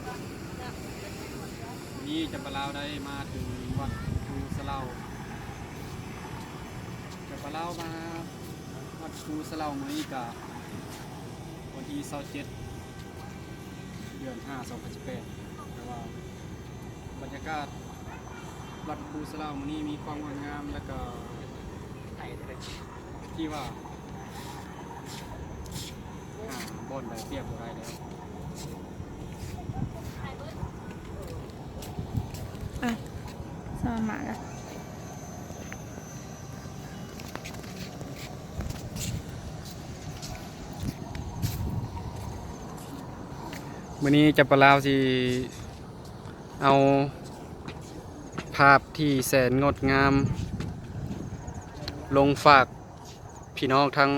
ມື້ນີ້ຈຳປາລາວໄດ້ມາເຖິງວັດພູສະເຫຼົາ. ຈຳປາລາວມາວັດພູສະເຫຼົາມື້ນີ້ກະວັນທີຊາວເຈັດ ເດືອນຫ້າ ສອງພັນສິບແປດ ແຕ່ວ່າບັນຍາກາດວັດພູສະເຫຼົາມື້ນີ້ມີຄວາມງົດງາມ ແລະກະທີ່ວ່າ ຫາບ່ອນໃດປຽບບໍ່ໄດ້ແລ້ວ. ອ່ະ ສະມາລະ ມື້ນີ້ຈຳປາລາວຊິເອົາພາບທີ່ແສນງົດງາມລົງຝາກ ພີ່ນ້ອງທາງ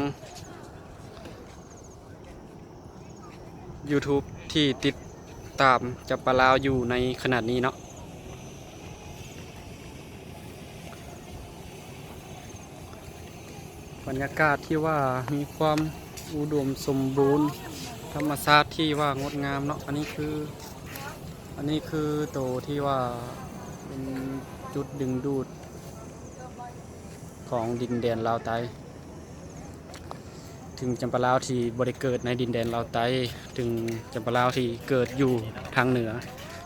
YouTube ທີ່ຕິດຕາມຈຳປາລາວຢູ່ໃນຂະນະນີ້ເນາະ. ບັນຍາກາດທີ່ວ່າມີຄວາມອຸດົມສົມບູນ, ທຳມະຊາດທີ່ວ່າງົດງາມເນາະ. ອັນນີ້ຄື ອັນນີ້ຄືໂຕທີ່ວ່າເປັນຈຸດດຶງດູດ ຂອງດິນແດນລາວໃຕ້. ເຖິງຈຳປາລາວທີ່ບໍ່ໄດ້ເກີດໃນດິນແດນລາວໃຕ້, ເຖິງຈຳປາລາວທີ່ເກີດຢູ່ທາງເໜືອ,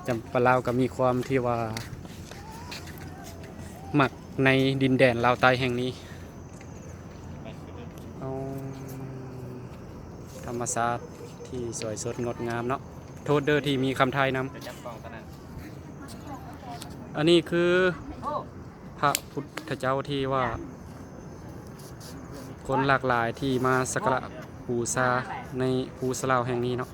ຈຳປາລາວກໍມີຄວາມທີ່ວ່າມັກໃນດິນແດນລາວໃຕ້ແຫ່ງນີ້. ເອົາ ທຳມະຊາດທີ່ສວຍສົດງົດງາມເນາະ. ໂທດເດີທີ່ມີຄຳໄທນຳ. ອັນນີ້ຄື ພະພຸດທະເຈົ້າທີ່ວ່າຄົນຫຼາກຫຼາຍທີ່ມາສັກກາລະບູຊາໃນພູສະເຫຼົາແຫ່ງນີ້ເນາະ.